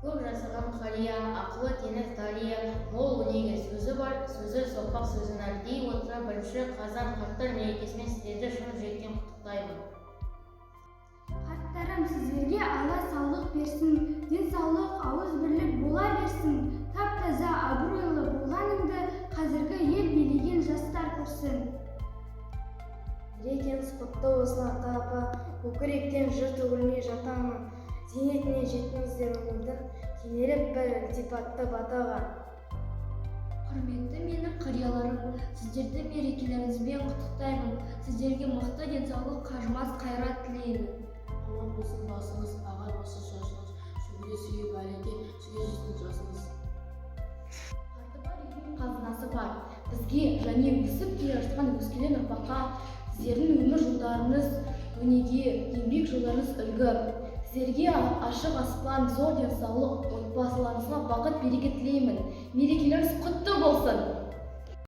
Көп жасаған қария, ақылы теңіз дария, мол өнеге сөзі бар, сөзі соқпақ сөзі нар дей отыра, 1 қазан қарттар мерекесімен сіздерді шын жүректен құттықтаймын. Қарттарым, сіздерге Алла саулық берсін, денсаулық, ауызбірлік бола берсін. Тап таза, абыройлы болғаныңды қазіргі ел билеген жастар көрсін. Мерекеңіз құтты болсын, ата, апа! Көкіректен жыр төгілмей жата ма? Зейнетіне жеттіңіздер өмірдің, кенеліп бір ілтипатты батаға. Құрметті менің қарияларым, сіздерді мерекелеріңізбен құттықтаймын. Сіздерге мықты денсаулық, қажымас қайрат тілеймін. Аман болсын басыңыз, ағар болсын шашыңыз, шөгере сүйіп әлі де жүре жүрсін жасыңыз. Қарты бар үйдің қазынасы бар. Бізге және өсіп келе жатқан өскелең ұрпаққа сіздердің өмір жолдарыңыз өнеге, еңбек жолдарыңыз үлгі. Сіздерге ашық аспан, зор денсаулық, отбасыларыңызға бақыт, береке тілеймін. Мерекелеріңіз құтты болсын!